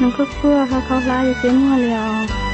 Nws kuj kuj ho khau hlab ces tsis muag li os.